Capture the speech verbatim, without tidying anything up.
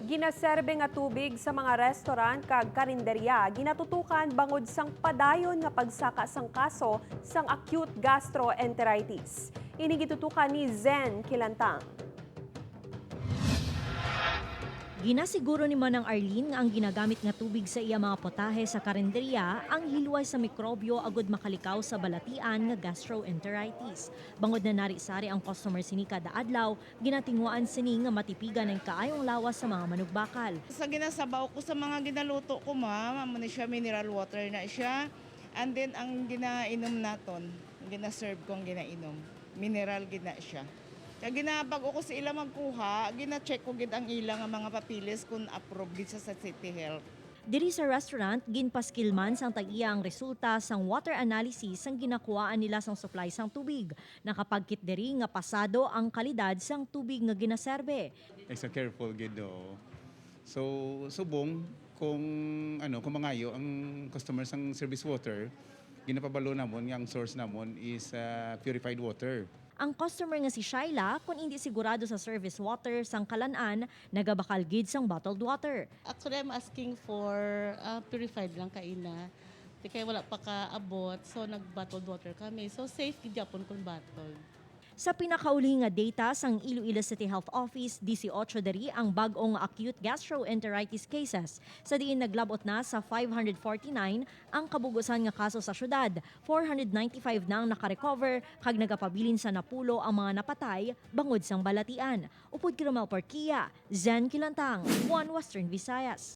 Ginaserbe nga tubig sa mga restaurant kag karinderya ginatutukan bangod sang padayon nga pagsaka sang kaso sang acute gastroenteritis. Ini gitutukan ni Zen Kilantang. Ginasiguro ni Manang Arlene nga ang ginagamit nga tubig sa iya mga potahe sa karinderya ang hilway sa mikrobyo agud makalikaw sa balatian nga gastroenteritis. Bangod na nari-sari ang customer sini kada adlaw, ginatinguhaan sini nga matipigan ang kaayong lawas sa mga manugbakal. Sa ginasabaw ko, sa mga ginaluto ko, ma'am, amo ni siya, mineral water na siya. And then, ang ginainom naton, ang ginaserve ko ang ginainom, mineral gid na siya. Kag ginabag-o ko sa ila magkuha, gina-check ko gid ang ila nga mga papeles kung approve gid sa, sa City Health. Diri sa restaurant, ginpaskil man sang tag-iya ang resulta sang water analysis sang ginakuhaan nila sang supply sang tubig. Nakapagkit diri nga pasado ang kalidad sang tubig nga ginaserbe. Extra careful gid, oo. So, subong kung ano, kung mangayo ang customer sang service water, ginapabalo namon nga ang source namon is ah, purified water. Ang customer nga si Shyla, kun indi sigurado sa service water sang kalan-an, nagabakal gid sang bottled water. Actually, I'm asking for uh, purified lang kaina. Di kay wala pa kaabot, so nag-bottled water kami. So safe gid gyapon kung bottled. Sa pinakauli nga data sang Iloilo City Health Office, disiotso diri ang bag-ong acute gastroenteritis cases, sa diin naglab-ot na sa five hundred forty-nine ang kabugusan nga kaso sa syudad, four hundred ninety-five na ang nakarecover, kag nagapabilin sa napulo ang mga napatay bangod sang balatian. Upod kay Romel Porquia, Zen Kilantang, One Western Visayas.